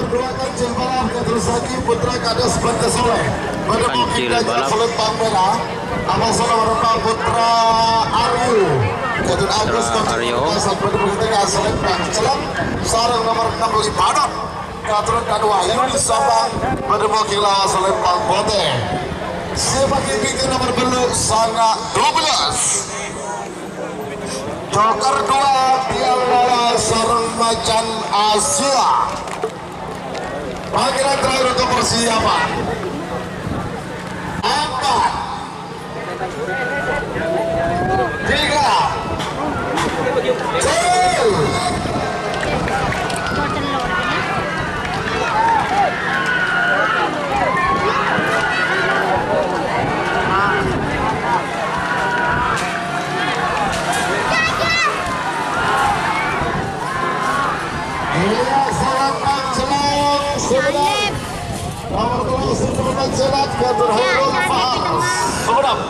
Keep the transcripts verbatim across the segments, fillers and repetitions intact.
Kancil balap, katerrossaghi Putra Kades Banda Soleh. Kancil balap. Soleh Palmera. Amasana warna putra Aryo. Jatuh Agus Putra Aryo. Sampai di tengah Soleh Bang Celak. Sarang nomor enam puluh Ibadat. Katurun kadua Yuni Sabang. Pada mungkin lawan Soleh Bang Bote. Siapa yang pikir nomor belum? Sana dua belas. Joker dua, Piala sareng Macan Asia. Panggilan terakhir untuk persiapan. Empat. Tiga. Two. Iya, salam panjang, saudara. Nomor dua, Sultan Silat, Gatot Hairul Fahar. Sumedang.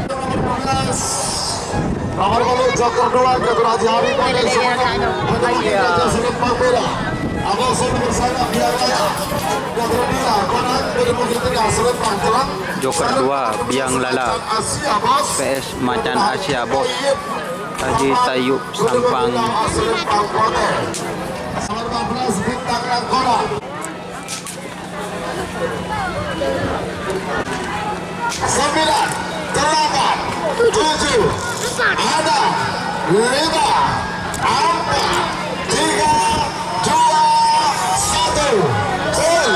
Nomor dua belas. Nomor dua, Joker dua, Gatot Haji Hari Pondok Sumedang. Raja Sultan Pambela. Abang Sultan bersama Biang Lala. Gatot Dia, Konan, Gatot Mungkin Tengah, Sultan Pangkalan. Joker dua, Biang Lala. Asia, Bos. P S Macan Asia, Bos. Haji Tayub Sampang. Sembilan, delapan, tujuh, ada, lima, empat, tiga, dua, satu. Gol.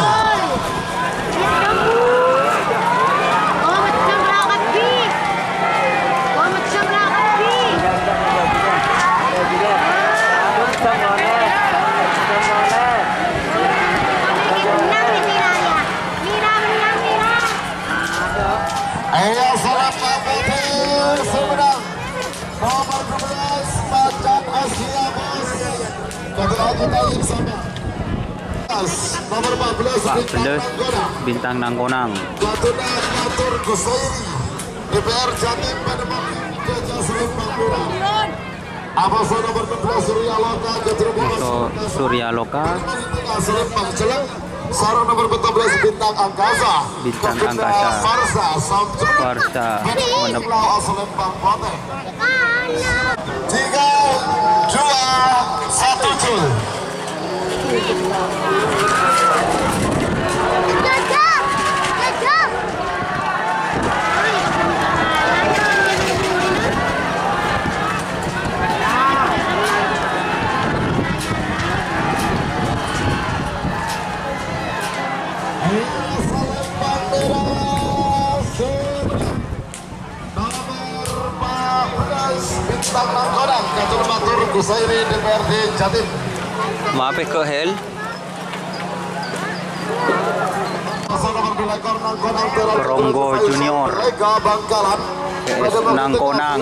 Ayo, salam pamit, Sumedang. Nomor dua belas, Macan Asia, Bos. Ketua kita yang sama. Nomor empat belas, empat belas, Bintang Nangkonang. Bintang Nangkonang. Jatuhnya Matur Kusairi. D P R Jatim pada Gajah Selim Pantura. Apa nomor empat belas, Surya Loka, Jatuh Bos. Itu Surya Loka. Selim Pantura. Sarung nomor empat belas, Bintang Angkasa. Bintang Angkasa. Farsa, Samsung. Farsa, Menep. Lao Selim Bang Bote. Tiga, dua, satu, gol. Nomor empat belas, Bintang Nangkonang, Katur Matur, Kusairi, D P R D Jatim. Maaf ya, kok, Hel? Nomor dua lekor, Nangkonang, Peronggo Junior. Lega Bangkalan. P S Nangkonang.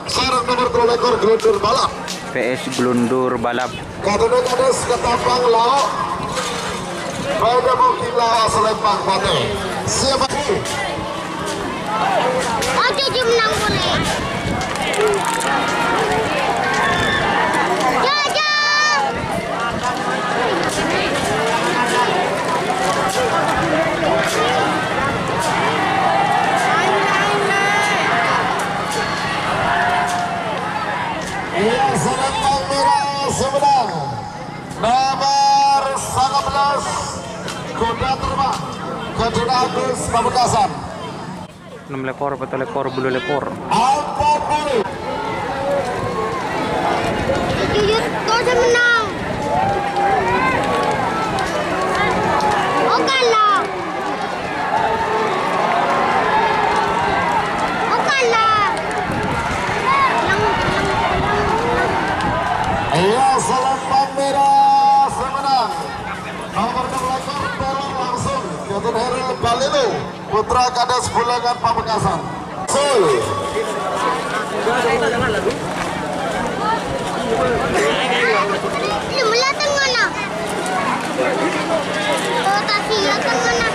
Sarang nomor dua lekor, Glundur Balap. P S Glundur Balap. Kadodot ada seketapang lauk. Pada mungkin lauk selempang mati. Siapa? Aja jam enam boleh. Jajan. Iya, selempang merah Sumedang. Nomor sangabelas, Kuda Terbang, Kajuna Agus Pamekasan. Enam lekor, patang lekor, bulu lekor. Empat puluh. Yuyut, kau udah menang. Oh, kalah. Oh, kalah. Iya, selempang merah, Sumedang. Nomor enam belas, teror langsung. Gatot Herul Balilo, Putra Kades Bulangan Pamekasan. Gol. Lu melihat yang mana? Oh, tadi ya kan mana?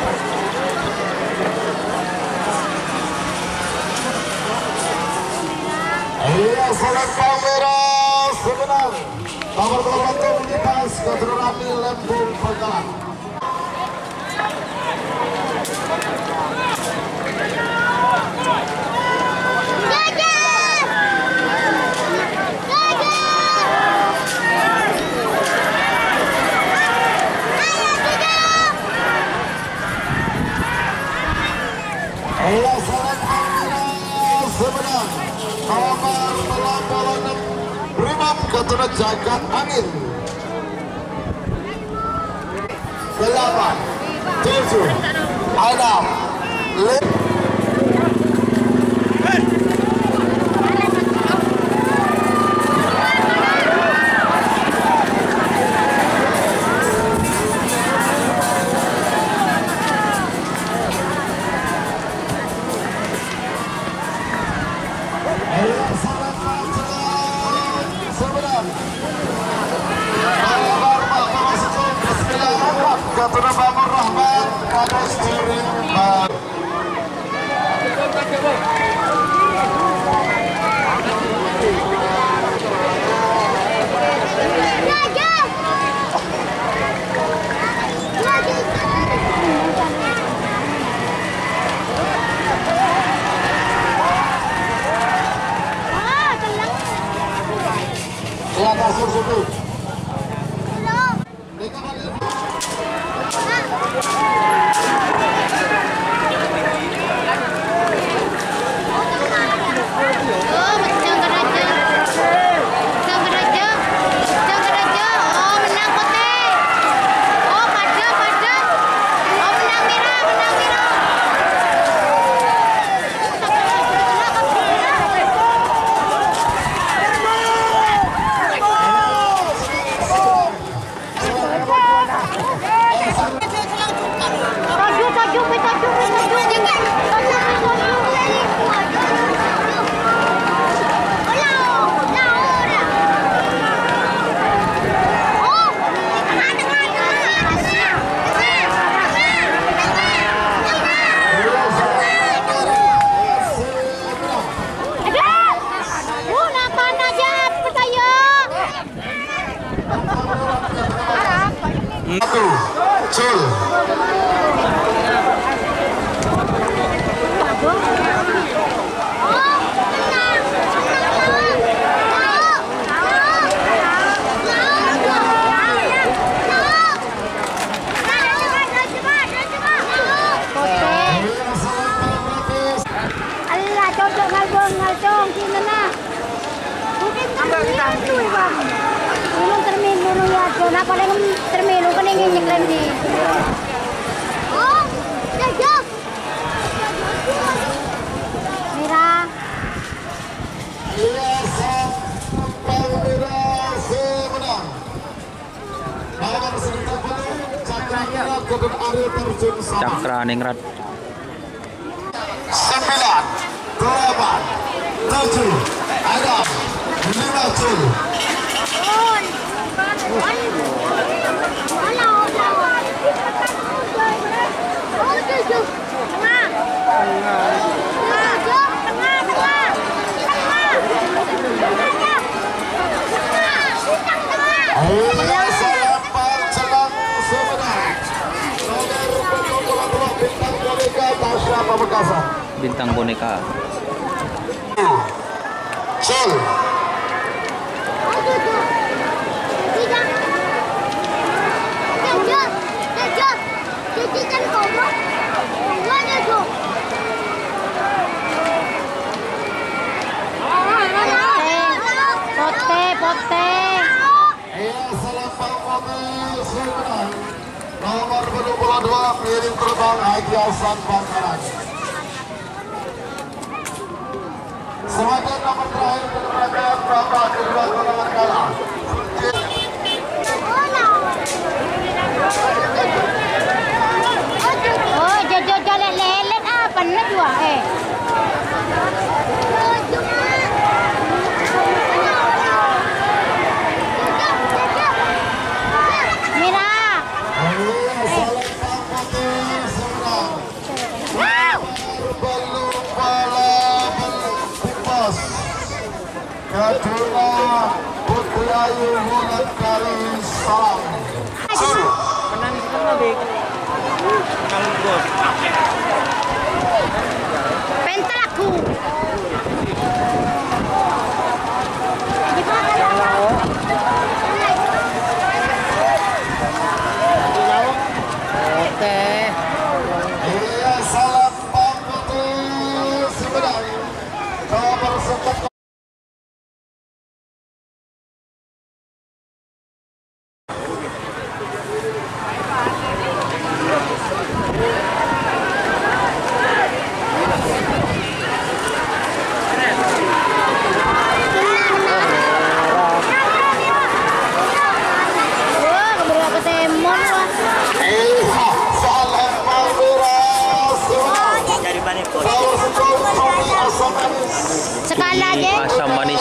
Iya, selempang merah. Sè mennang, nomor tello puluh empat, Komoditas Katerrani Lembung Bangkalan. Nomor tello puluh ennem, Rimap Keturunan Jagat Angin. Delapan, tujuh, enam, lima. Satu, Jul. Allah, cocok ngalbong, ngalcong, gimana? Bukan termin, Bang. Minum termin dulu ya, Jon. Apa lagi termin? Lu kan yang nyeklem nih. Oh, udah, Jon. Mira. Cakra Ningrat. Sembilan, delapan, tujuh, enam, lima, Jul. Ayo, salam panjang sebenarnya. Nomor punggung dua puluh, Bintang Boneka, Tasya Pamekasan. Bintang Boneka. Cul. Pote, pote, pote. Iya, salam Pak Pote, sudah. Nomor dua puluh dua, piring terbang Haji Hasan Bangkalan. Sebagai nomor terakhir, kita berangkat, Bapak kedua golongan kalah. Oh, jojo jolet-lelet apa nih dua, eh? Mira. Kaduna Putri. Ayu Wulandari Salam. Pentel aku. Oke. Iya, salam pamit, Sumedang. Nomor sepuluh. Sekali lagi. Asam manis.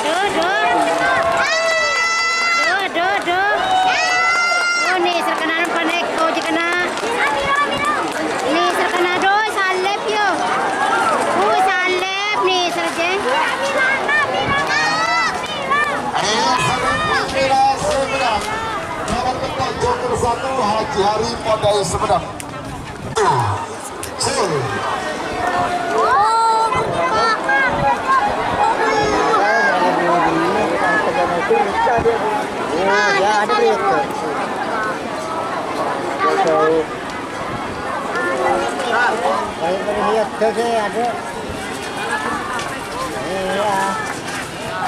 Duh, duh. Duh, duh, duh. Oh, nèser kennèng panèko jâ kennèng. Nèser kennèng, duh, salep, yo. Oh, salep, nèser, jâ. Ayo, Sumedang. Nomor satu, Haji Hari Podai Sumedang.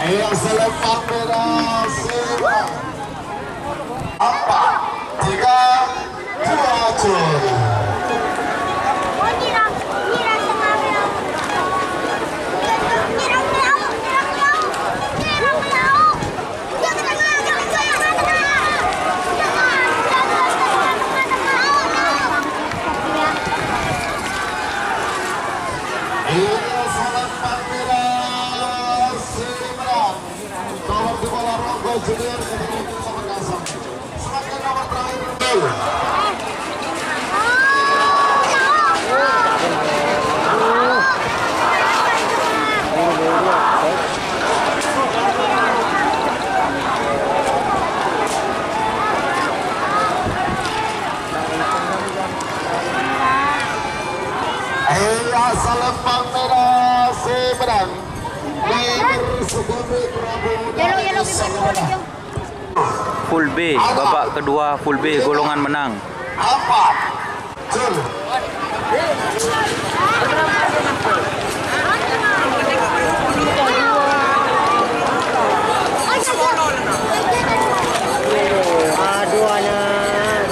Ayo, selepas merah, selepas. Empat, tiga, dua, jun. Iya, salam Palmera, Sri Medan. Nomor dua, Ronggo Junior, nomor dua, Pamekasan. Semakin nomor terakhir. Iya, salam Palmera, Sri Medan. Nomor sepuluh, Prabowo Yellow, yellow, Darwis, yellow, yellow. Full B, babak kedua full B, golongan menang. Empat. Jul. Aduh, anak.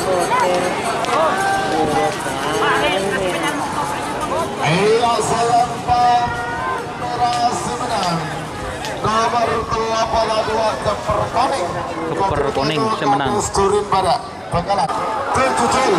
Iya, salam Pak. Merah sè menang. Nomor tello puluh dua, Ceper Koning. Ceper Koning sè menang. Durin Barat. Bakalan. Tujuh jul.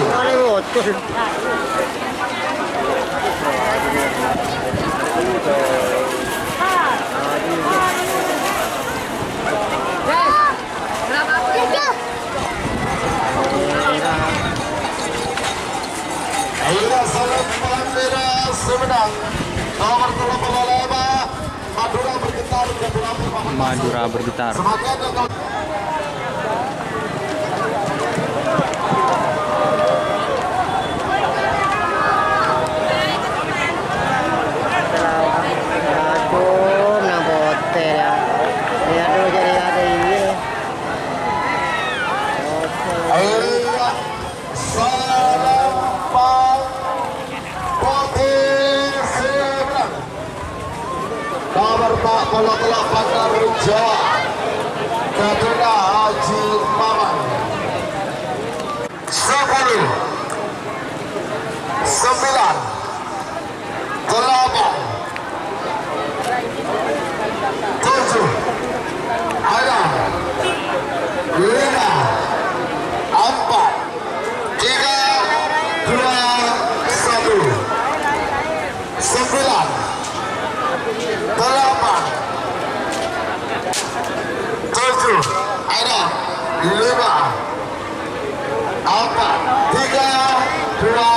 Ayo, salam Palmera sè menang. Nomor tello puluh lima, Madura Bergetar, Madura Bergetar. Madura Bergetar. Semakin yang Aduh, nang potè, ya. Ya, aduh, jadi ada ini. Ayo, salam Pal-, Potè sè menang. Nomor empat puluh delapan, Arja Kadena Haji Maman. Sepuluh, sembilan, delapan, tujuh, enam, lima, empat, tiga, dua, satu. Sembilan, delapan, tujuh, enam, lima, empat, tiga, dua,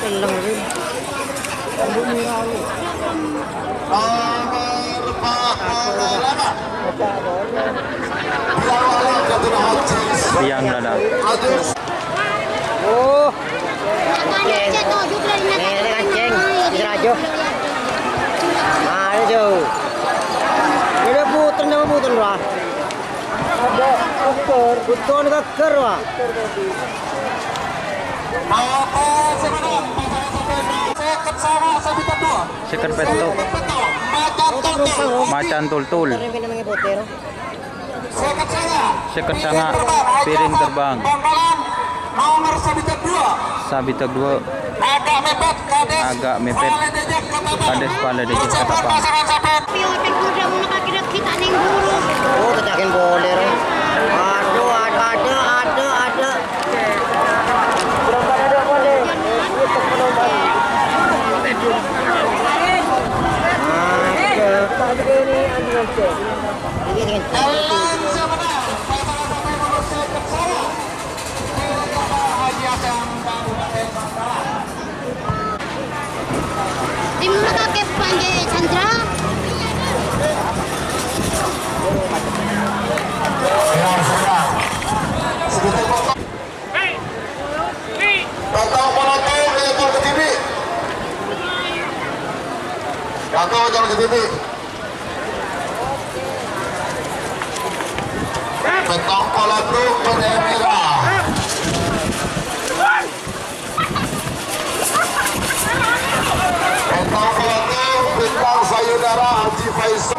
Yang ada. Oh. Nih, ini kancèng. Ini rajo. Ayo, jauh. Ini puter, nama puter, Pak? Puter. Puter, Pak. Sèket pètto. Macan tultul. Sèket sanga'. Piring terbang. Sabitag dua. Agak mepet. Kades Pala Dejek Ketapang. Oh, keca'aghin polè, Ro. Aduh, aduh, aduh, aduh, aduh, aduh. Dimma kakè panjhâ, Chandra? Pètto' polo tèm èator kadhibi'. Èator jhâ' kadhibi'. Pètto' polo tèm pètè mèra. Pètto' polo tèm Bintang Sayudara Haji Faisal.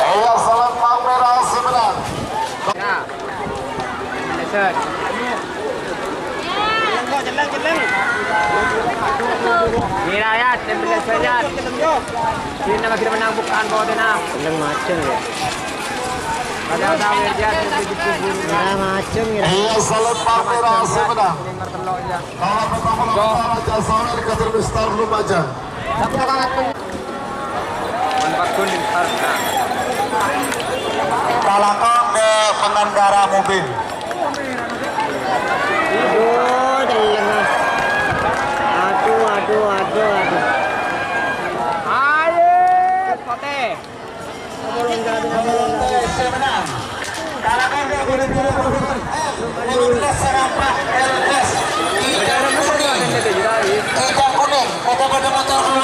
Iya, salam kamera sebentar. Mira, ya, tembel saja. Sini lagi menang bukan bawa tena. Seneng macem, ya. Ada tahu, ya, dia. Nah, macem, ya. Iya, salam kamera sebentar. Kalau pertama Raja Sawer, Kader Besar Lumajang. Kalako ke pengendara mobil. Aduh, telleng, ah. Aduh, aduh, aduh, aduh. Ayo, Kote. Kalako ke pengendara mobil. L lima belas Serapa L S. Kijang kuning. Kijang kuning. Pada-pada motor.